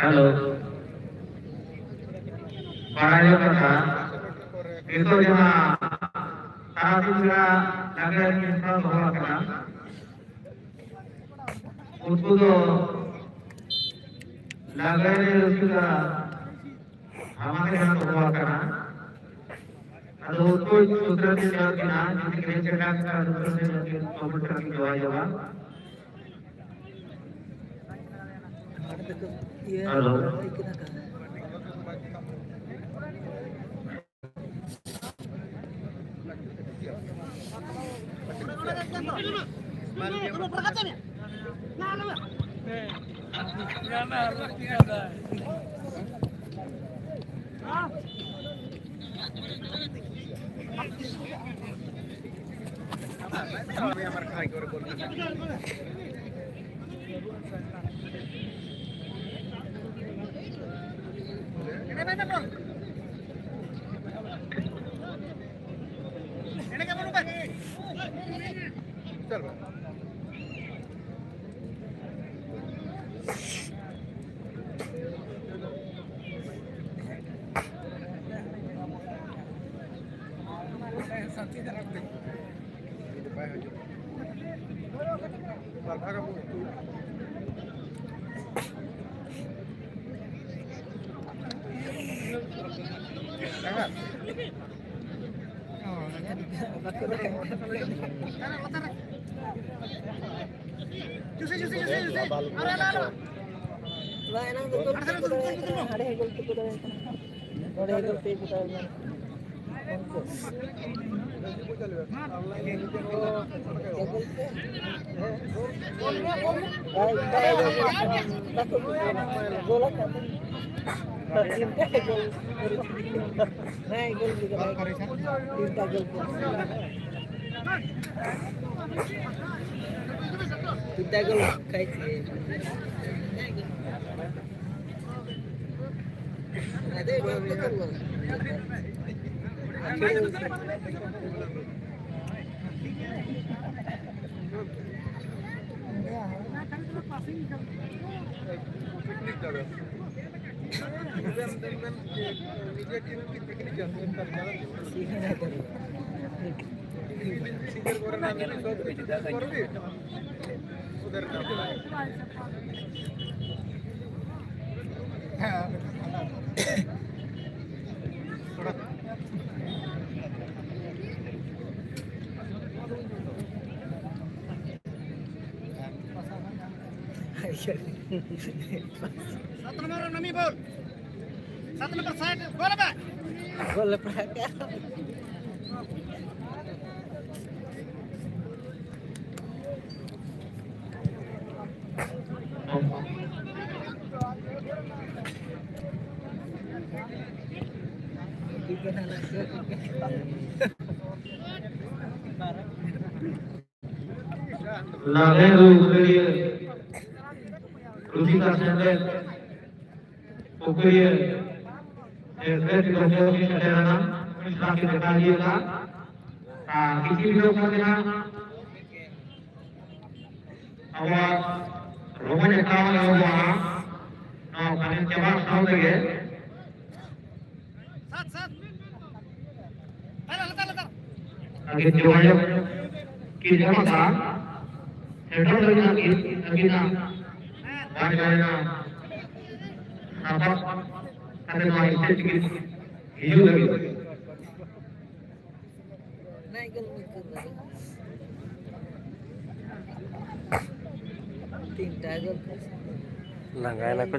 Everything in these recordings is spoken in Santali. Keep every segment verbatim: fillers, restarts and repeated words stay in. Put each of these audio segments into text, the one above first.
ᱦᱮᱞᱳ᱾ ᱵᱟᱲᱟᱭᱚᱜ ᱠᱟᱱᱟ, ᱱᱤᱛᱚᱜ ᱡᱟᱦᱟᱸ ᱛᱟᱨᱟᱥᱤᱧ ᱵᱮᱲᱟ ᱞᱟᱜᱽᱲᱮ ᱮᱱᱮᱡ ᱦᱮᱯᱨᱟᱣ ᱫᱚᱦᱚ ᱟᱠᱟᱱᱟ, ᱩᱱᱠᱩ ᱫᱚ ᱞᱟᱜᱽᱲᱮ ᱮᱱᱮᱡ ᱨᱟᱹᱥᱠᱟᱹ ᱫᱷᱟᱢᱟᱠᱟ ᱡᱟᱦᱟᱸ ᱫᱚᱦᱚ ᱟᱠᱟᱱᱟ, ᱟᱫᱚ ᱩᱱᱠᱩ ᱥᱩᱛᱨᱮ ᱛᱤᱱ ᱦᱚᱲ ᱠᱟᱱᱟ, ᱡᱩᱫᱤ ᱠᱤᱱ ᱦᱮᱡ ᱥᱮᱴᱮᱨ ᱠᱟᱱᱟ, ᱥᱩᱛᱨᱮ ᱛᱤᱱ ᱦᱚᱲ ᱠᱤᱱ ᱠᱚᱢᱮᱱᱴ ᱠᱟᱛᱮ ᱠᱤᱱ ᱡᱚᱜᱟᱡᱳᱜᱟ᱾ ᱦᱮᱞᱳ᱾ ᱵᱟᱝ, ᱮᱱᱟᱝ ᱫᱚ ᱜᱳᱞ ᱠᱤᱯᱟᱨ ᱫᱚ ᱦᱟᱸᱰᱮ ᱜᱳᱞ ᱠᱤᱯᱟᱨ ᱫᱚ ᱱᱚᱰᱮ ᱜᱳᱞ ᱠᱤᱯᱟᱨ ᱫᱚ ᱵᱟᱠᱚ ᱜᱳᱞ ᱟᱠᱟᱫᱟ᱾ ᱛᱤᱱᱴᱟ ᱜᱳᱞ, ᱦᱮᱸ, ᱜᱳᱞ ᱠᱮᱫᱟ᱾ ᱛᱤᱱᱴᱟ ᱜᱳᱞ ᱠᱮᱫᱟ᱾ ᱛᱤᱱᱴᱟ ᱜᱳᱞ ᱠᱷᱟᱭ ᱥᱮ᱾ ᱟᱫᱚ ᱜᱳᱞ ᱠᱮᱫᱟ᱾ ᱥᱟᱛ ᱱᱚᱢᱵᱚᱨ ᱱᱟᱢᱤ ᱵᱚᱞ᱾ ᱥᱟᱛ ᱱᱚᱢᱵᱚᱨ ᱥᱟᱭᱤᱰ ᱵᱚᱞ ᱵᱮ᱾ ᱵᱚᱞ ᱯᱟᱲᱟᱜ ᱠᱟᱱ᱾ ᱞᱟᱜᱮ ᱨᱩ ᱩᱯᱠᱟᱹᱨᱤᱭᱟᱹ ᱨᱩᱥᱤᱠᱟ ᱥᱮᱢᱞᱮᱫ ᱩᱯᱠᱟᱹᱨᱤᱭᱟᱹ ᱮᱥ ᱮᱥ ᱜᱚᱢᱠᱮ ᱥᱮᱴᱮᱨ ᱮᱱᱟ, ᱩᱱᱤ ᱥᱟᱞᱟᱜ ᱠᱤᱱ ᱫᱮᱠᱷᱟ ᱤᱫᱤ ᱟᱠᱟᱫ᱾ ᱟᱨ ᱠᱤᱪᱷᱩ ᱵᱤᱞᱚᱢ ᱠᱟᱛᱮ ᱦᱟᱸᱜ ᱟᱵᱚᱣᱟᱜ ᱨᱚᱢᱚᱡᱽ ᱟᱠᱷᱲᱟ ᱮᱦᱚᱵᱚᱜᱼᱟ᱾ ᱱᱚᱣᱟ ᱯᱷᱟᱭᱱᱮᱞ ᱪᱟᱵᱟᱜ ᱥᱟᱶ ᱛᱮᱜᱮ ᱟᱹᱠᱤᱱ ᱡᱳᱜᱟᱡᱳᱜᱽ ᱠᱤᱱ ᱮᱢ ᱟᱠᱟᱫᱼᱟ᱾ ᱥᱮᱴᱮᱨ ᱞᱟᱹᱜᱤᱫ ᱟᱹᱠᱤᱱ, ᱟᱹᱠᱤᱱᱟᱜ ᱵᱟᱝ ᱡᱳᱜᱟᱡᱳᱜᱽ ᱥᱟᱯᱟᱵ ᱠᱟᱛᱮ ᱱᱚᱣᱟ ᱥᱴᱮᱡᱽ ᱠᱤᱱ ᱦᱤᱡᱩᱜ ᱞᱟᱹᱜᱤᱫ᱾ ᱞᱟᱸᱜᱟᱭᱮᱱᱟ ᱠᱚ᱾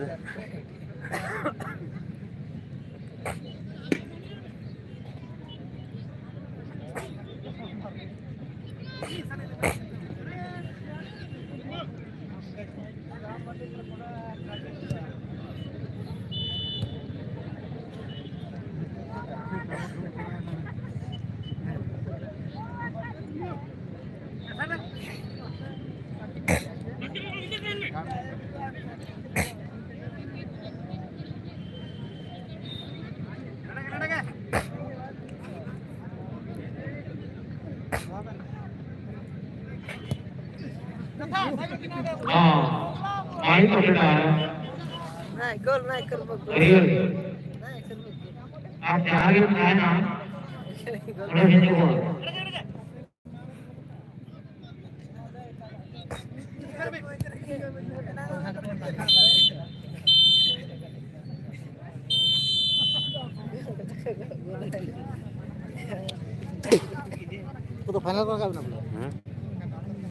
हाँ, माइक पे आ रहा है। नहीं, गोल नहीं करबो, गोल। अरे, नहीं करबो। आप जहाँ भी उठाए ना, गोल। थोड़ा हिंदी बोलो। ᱩᱱᱠᱩ ᱫᱚ ᱯᱷᱟᱭᱱᱟᱞ ᱠᱚ ᱨᱟᱠᱟᱵ ᱮᱱᱟ ᱵᱚᱞᱮ᱾